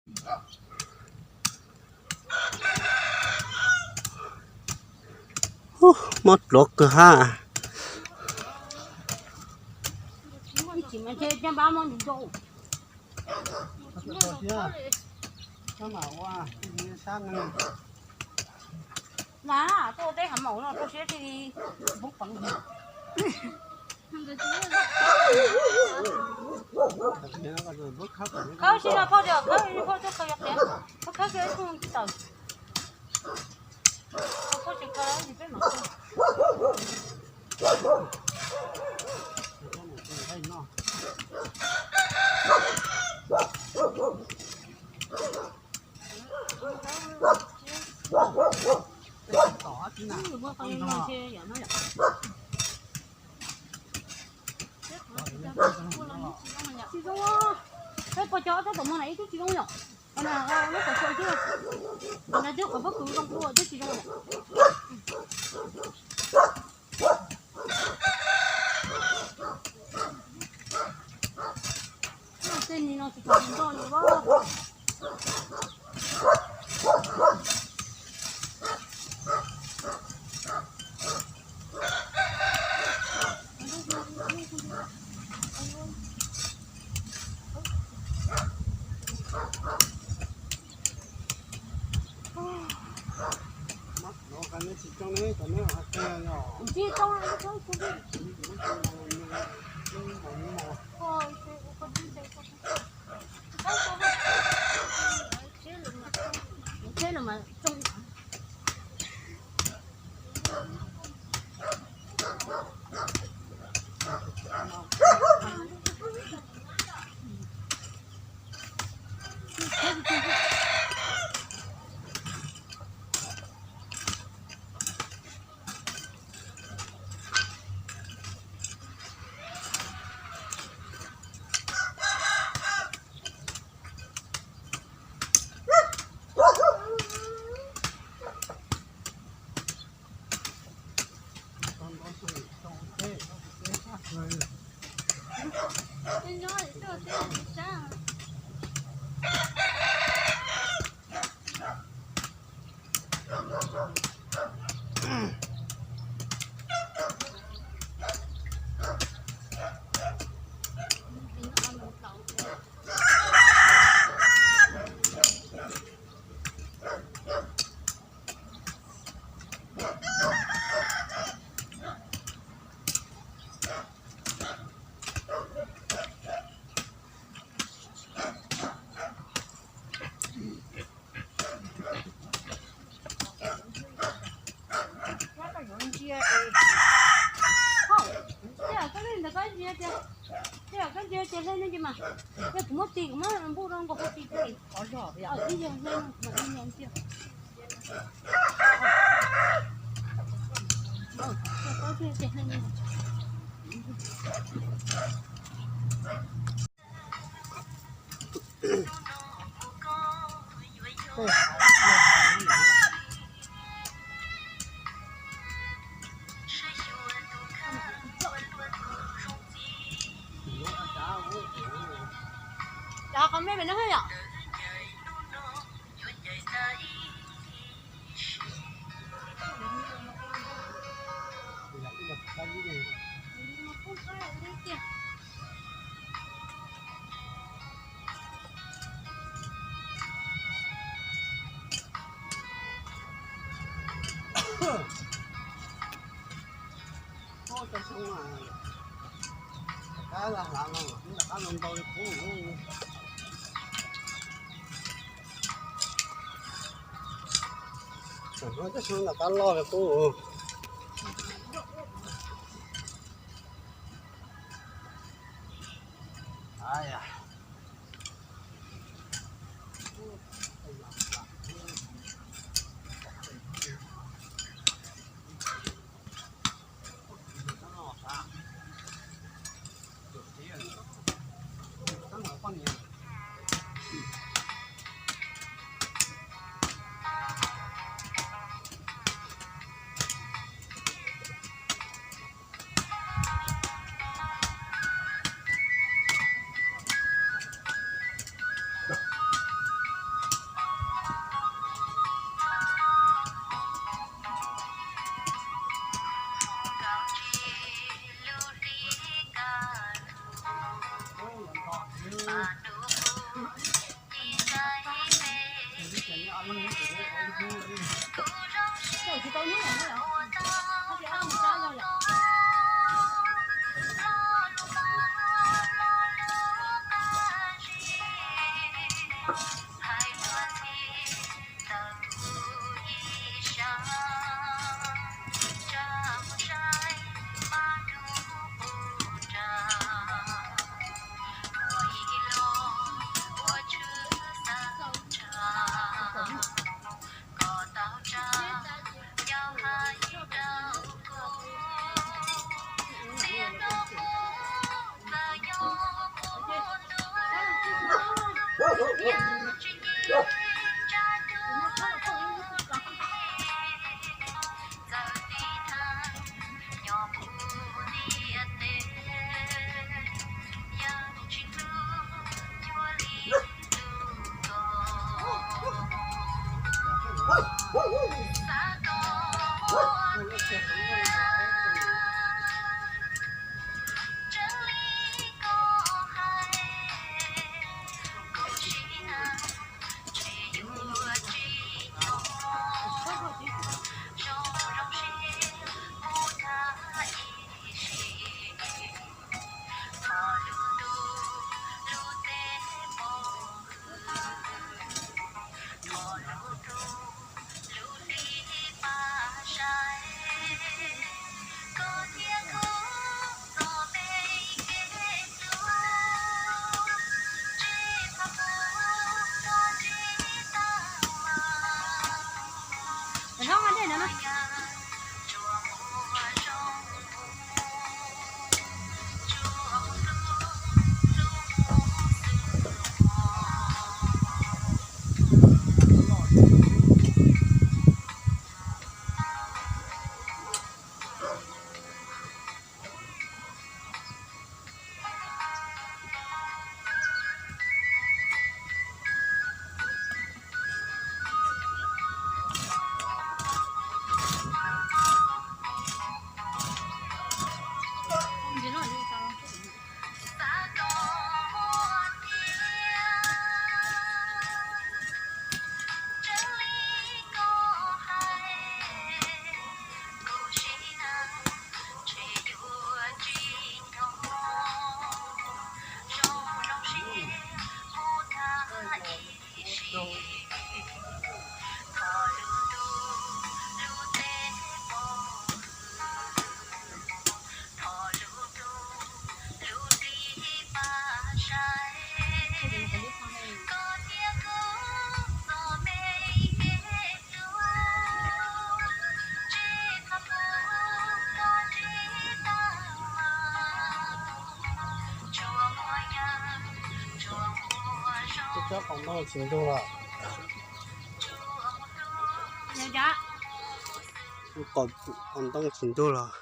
Mob dluav kawg hab. Lam tuaj teb hav maum no rau siab thiaj li poob peev. Khawb tsis no phauj, khawb phauj tuaj khaws yog qhiav, phauj khawb kiag ib tug tsis tawm. Phauj tsis khaws tsis peb mam. Tsis zoo, peb pog cov tab tom muag na ib tug tsis zoo yom. Lub qhov tsua twb, lub qhov pob kws zoo dua twb tsis zoo yom. Tej ni no tsis tau ntoj li. Tej zaum koj leej ntawd koj ntsia tias, tej zaum koj ntsia tias hle ne ces mas, yog kuv muab tis kuv muab npuj rau nkaus kuv tis tias, ib yam hle no mas ib yam ntsia. Cov qhov me me no yom. Tej xyoo nram qab loj li qub. Tsob qos ntoo tsis ntug los. Qos ntoo tsis ntug los.